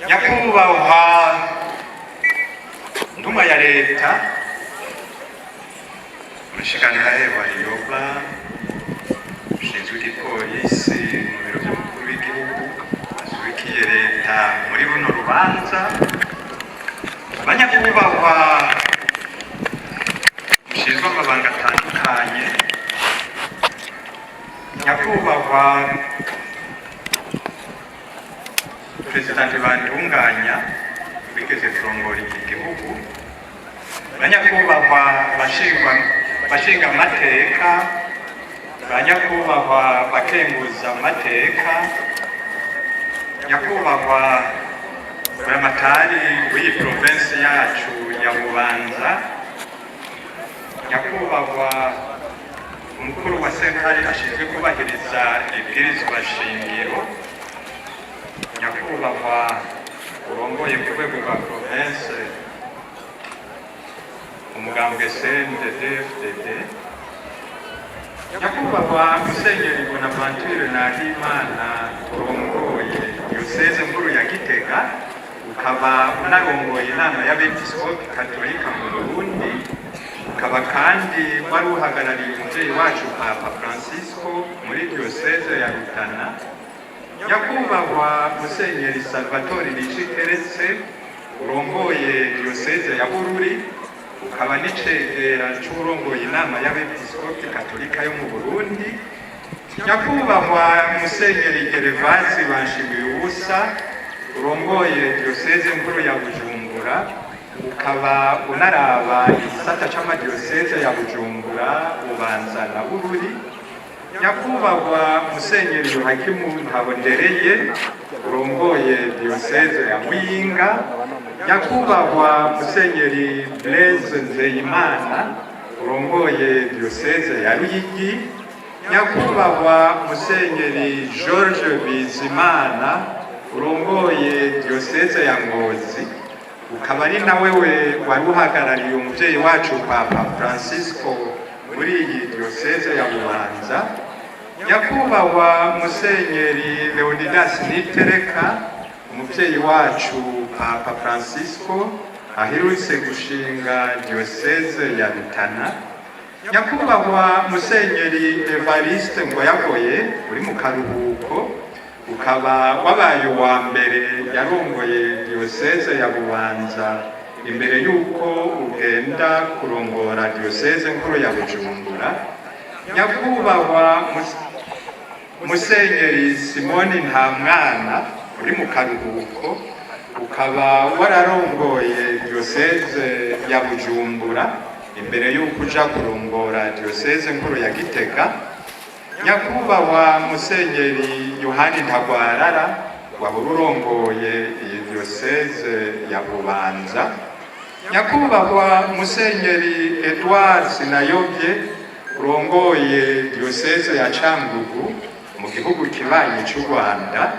Nyakubahwa ntumwa ya leta, umushikirantahe Warioba ushinzwe igipolisi mu biro vy'umukuru w'igihugu asubikiye leta muri runo rubanza, banyakubahwa mushinzwe amabanga atandukanye, nyakubahwa Perezida Ntibantunganya wigeze kurongora iki gihugu, banyakubahwa bashinga amateka, banyakubahwa bakenguza amateka, nyakubahwa buramatari w'iyi provinsi yacu ya Bubanza, nyakubahwa umukuru wa sentare ashinzwe kubahiriza ibwirizwa shingiro, nyakubahwa urongoye ku rwego rwa province umugambwe CNDD-FDD, nyakubahwa Musenyeri Bonaventure Nahimana urongoye diyoseze nkuru ya Gitega, ukaba unarongoye inama y'abepiskopi katolika mu Burundi, ukaba kandi wari uhagarariye umuvyeyi wacu Papa Francisco muri diyoseze ya Rutana, nyakubahwa Musenyeri Salvatore Niciteretse urongoye diyoseze ya Bururi, ukaba n'icegera c'uwurongoye inama y'abepiskopi katolika yo mu Burundi, nyakubahwa Musenyeri Gervasi Banshimiyubusa urongoye diyoseze nkuru ya Bujumbura, ukaba unaraba igisata c'amadiyoseze ya Bujumbura, Bubanza na Bururi, nyakubahwa Musenyeri Yohakimu Ntabondereye urongoye diyoseze ya Muyinga, nyakubahwa Musenyeri Blaise Nzeyimana urongoye diyoseze ya Ruyigi, nyakubahwa Musenyeri George Bizimana urongoye diyoseze ya Ngozi, ukaba ari nawe we wari uhagarariye umuvyeyi wacu Papa Francisco muri iyi diyoseze ya Bubanza, nyakubahwa Musenyeri Leonidas Nitereka, umuvyeyi wacu Papa Francisco aherutse gushinga diyoseze ya Rutana, nyakubahwa Musenyeri Evariste Ngoyagoye uri mu karuhuko, ukaba wabaye uwa mbere yarongoye diyoseze ya Bubanza imbere y'uko ugenda kurongora diyoseze nkuru ya Bujumbura, nyakubahwa Musenyeri Simoni Ntamwana uri mu karuhuko, ukaba wararongoye diyoseze ya Bujumbura imbere y'uko uja kurongora diyoseze nkuru ya Gitega, nyakubahwa Musenyeri Yohani Ntagwarara wahora urongoye iyi diyoseze ya Bubanza, nyakubahwa Musenyeri Edouard Sinayobye urongoye diyoseze ya Cangugu mu gihugu kibanyi c'u Rwanda,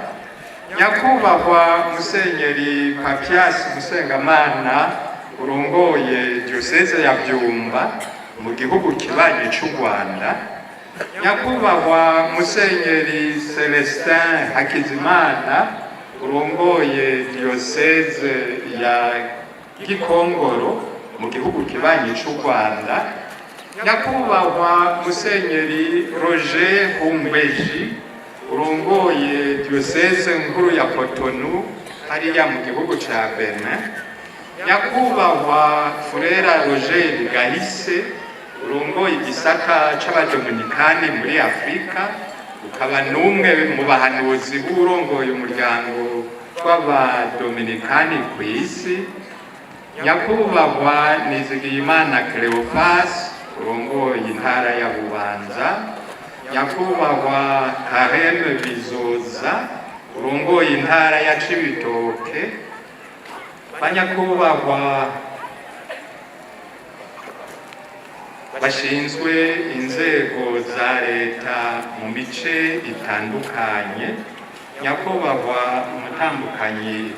nyakubahwa Musenyeri Papias Musengamana urongoye diyoseze ya Byumba mu gihugu kibanyi c'u Rwanda, nyakubahwa Musenyeri Celestin Hakizimana urongoye diyoseze ya Gikongoro mu gihugu kibanyi c'u Rwanda, nyakubahwa Musenyeri Roger Humbweji urongoye diyoseze nkuru ya Cotonou hariya mu gihugu ca Benin, nyakubahwa Furera Roger Gahise urongoye igisata c'abadominikani muri Afurika, ukaba n'umwe mu bahanuzi b'urongoye umuryango w'abadominikani ku isi, nyakubahwa Nizigiyimana Cleophas urongoye intara ya Bubanza, nyakubahwa Carême Bizoza urongoye intara ya Cibitoke, banyakubahwa bashinzwe inzego za leta mu mice itandukanye, nyakubahwa umutambukanyi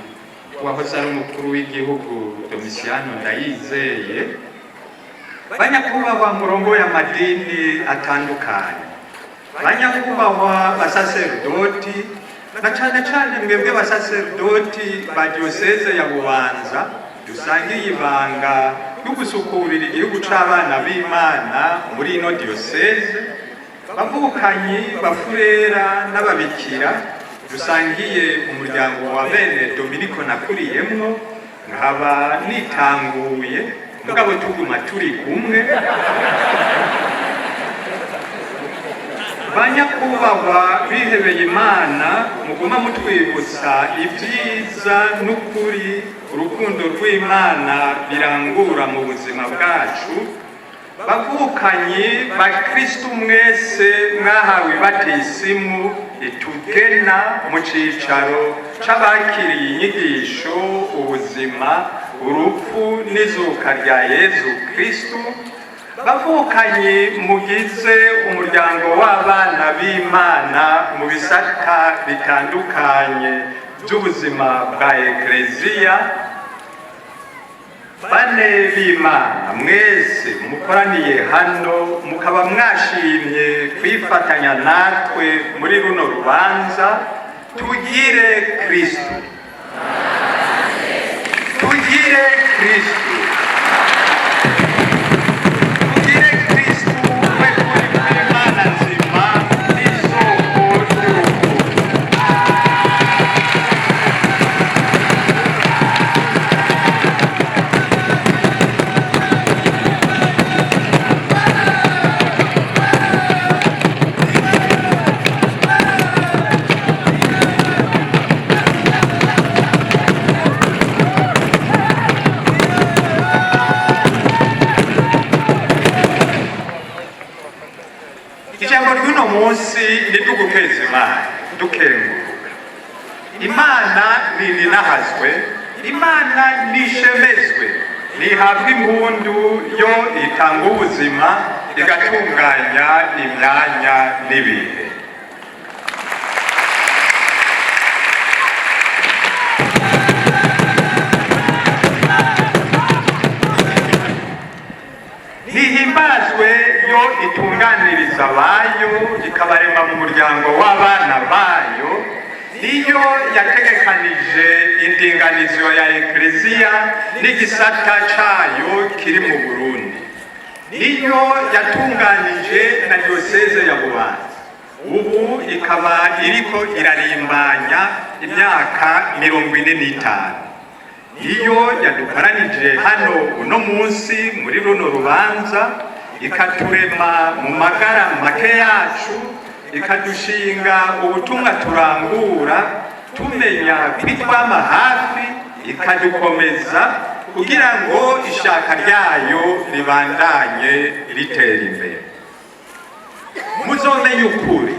wahoze ari umukuru w'igihugu Domitiyano Ndayizeye, banyakubahwa murongoye amadini atandukanye, banyakubahwa basaserdoti, Na cane cane mwebwe basaserdoti ba diyoseze ya Bubanza dusangiye ibanga ryo gusukurira igihugu c'abana b'Imana muri ino diyoseze, bavukanyi, bafurera n'ababikira dusangiye umuryango wa bene Dominiko nakuriyemwo, nkaba nitanguye mugabo tuguma turi kumwe, banyakubahwa bihebeye Imana muguma mutwibutsa ibyiza n'ukuri urukundo rw'Imana birangura mu buzima bwacu, bavukanyi bakristu mwese mwahawe ibatisimu itugena mu cicaro c'abakiriye inyigisho, ubuzima, urupfu n'izuka rya Yezu Kristu, bavukanyi mugize umuryango w'abana b'Imana mu bisata bitandukanye by'ubuzima bwa Ekleziya, bane b'Imana mwese mukoraniye hano mukaba mwashimye kwifatanya natwe muri runo rubanza, tugire Kristu, tugire Kristu, tugire Kristu we kuri kw'Imana nzima n'isoko ry'urukundo. Ijambo ry'uno munsi ni ry'ugukeza Imana, dukenguruka Imana. Nininahazwe Imana, nishemezwe, nihabwa impundu yo itanga ubuzima, igatunganya imyanya n'ibihe. Nihimbazwe yo itunganiriza abayo, ikabarema mu muryango w'abana bayo. Niyo yategekanije indinganizo ya Ekleziya n'igisata cayo kiri mu Burundi. Niyo yatunganije na diyoseze ya Bubanza, ubu ikaba iriko irarimbanya imyaka 45. Iyo yadukoranije hano uno munsi muri runo rubanza, ikaturema mu magara make yacu, ikadushinga ubutumwa turangura, tumenya kwitwama hafi, ikadukomeza kugira ngo ishaka ryayo ribandanye ritera imbere. Muzomenya ukuri.